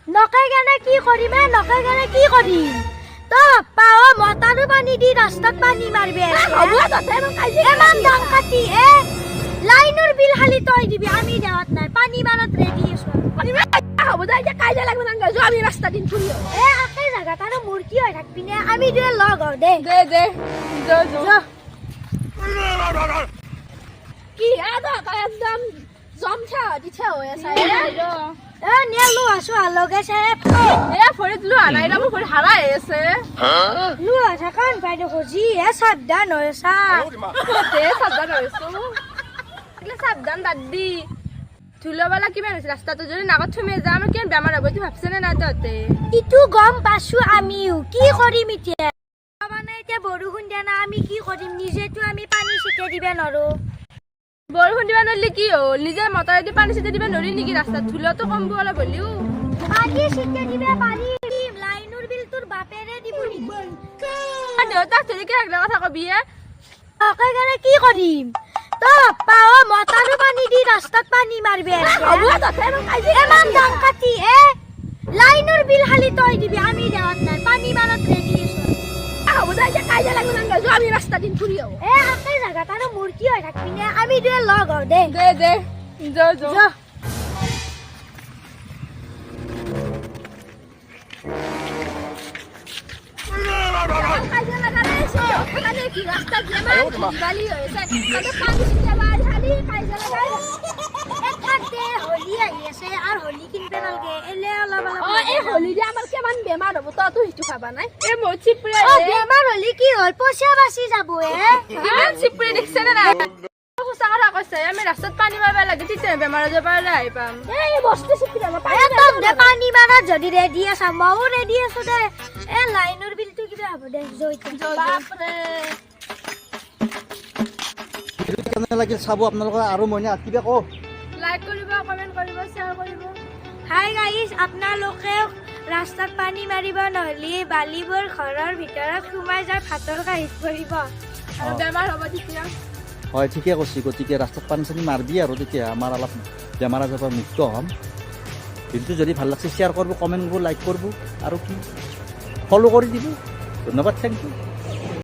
নকে কেনে কি কৰিম এ, নকে কেনে কি কৰিম? তই বাপ্পা অ, মটাৰো পানী দি ৰাস্তাত পানী মাৰবি। হ'ব, তহঁতে ইমান কাজিয়া। ইমান দাম কাটি এ, লাইনৰ বিল খালি তই দিবি, আমি দেৱাত নাই, পানী মাৰত ৰেডি আছো। হ'ব দে, এতিয়া কাজিয়া লাগিব নালাগে। যোৱা, আমি ৰাস্তা দিন ফুৰি আহোঁ। এ, একে জাগাত আৰু মূৰ্তি হৈ থাকবি নে? আমি দুয়ে লগ হওঁ দে। দে দে, যো যো। যা। কি হে, তহঁতৰ একদম জম থিয় দি থিয় হৈ আছে? এ, নে লোহা চোহা লগাইছে। এ, ভৰিত লোহা নাই, মোৰ ভৰিত হাৰাই আছে। লোহা থাকান পাই দেখো, যিহে সাৱধান হৈ আছা। দে, সাৱধান হৈছো। এইগিলা সাৱধান বাদ দি, ধুলবালা কিমান হৈছে ৰাস্তাটো, যদি নাকত থুমে যাওঁ, আমাৰ কিমান বেমাৰ হ'ব, এইটো ভাবছেনে নাই তহঁতে? ইটো গম পাইছো আমিও। কি কৰিম এতিয়া? মানে এতিয়া বৰষুণ দিয়া নাই, আমি কি কৰিম? নিজেতো আমি পানী ছিটাই দিব নোৱাৰো। বৰষুণ দিবা নোৱাৰিলে কি হ'ল? নিজে মটৰেদি পানী ছিটাই দিবা নোৱাৰি নেকি ৰাস্তাত? ধুলটো কমব অলপ হ'লেও। পানী ছিটাই দিব পাৰিম, লাইনৰ বিল তোৰ বাপেৰে দিব নেকি? দেউতাক ধৰি কিয় আগলা কথা কবি হে? কাৰণে কি কৰিম? তই বাপ্পা অ, মটাৰো পানী দি ৰাস্তাত পানী মাৰবি। হ'ব, তহঁতে ইমান কাজিয়া। ইমান দাম কাটি এ, লাইনৰ বিল খালি তই দিবি, আমি দেৱাত নাই, পানী মাৰত ৰেডি আছো। হ'ব দে, এতিয়া কাজিয়া লাগিব নালাগে। যোৱা, আমি ৰাস্তা দিন ফুৰি আহোঁ। এ, একে জাগাত আৰু মূৰ্তি হৈ থাকবি নে? আমি দুয়ে লগ হওঁ দে। দে দে, যো যো। যা। কাজিয়া লগা নাই, মানে কি, ৰাস্তাত যিমান বালি হৈ আছে, তাতে পানী ছিটিয়াবা খালি কাজিয়া লগাই। এ, থাক দে, হোলী আহি আছে আৰু, হোলী কিনিব নালাগে, এলে অলপ অলপ। অ, এই হোলী দি আমাৰ কিমান বেমাৰ হ'ব, তইতো সেইটো ভাবা নাই। এই মোৰ চিপৰে। অ, বেমাৰ হলি কি হ'ল? পইচা বাচি যাব হে। কিমান চিপৰে দেখিছে নে নাই? সঁচা কথা কৈছে, আমি ৰাস্তাত পানী মাৰিব লাগে, তেতিয়া বেমাৰ আজাৰ পৰা ৰেহাই পাম। এই বস্তু চিপৰে। এ, তহঁতে পানী মাৰাত যদি ৰেডি আছা, ময়ো ৰেডি আছো দে। এ, লাইনৰ বিলটো কিবা হ'ব দে, জয়িত। বাপৰে। ভিডিঅ'টো কেনে লাগিল চাব আপোনালোকৰ আৰু মইনা কিবা কওঁ। লাইক কৰিব, কমেণ্ট কৰিব, শ্বেয়াৰ কৰিব। হাই গাইজ, আপোনালোকেও ৰাস্তাত পানী মাৰিব, নহ'লে বালিবোৰ ঘৰৰ ভিতৰত সোমাই যায়, ভাতৰ কাঁহীত পৰিব। আৰু বেমাৰ হ'ব তেতিয়া। হয়, ঠিকে কৈছে। গতিকে ৰাস্তাত পানী চানী মাৰবি আৰু তেতিয়া আমাৰ অলপ বেমাৰ আজাৰৰ পৰা মুক্ত হ'ম। ভিডিঅ'টো যদি ভাল লাগছে, শ্বেয়াৰ কৰিব, কমেণ্ট কৰিব, লাইক কৰিব আৰু কি, ফ'ল' কৰি দিব। ধন্যবাদ, thank U.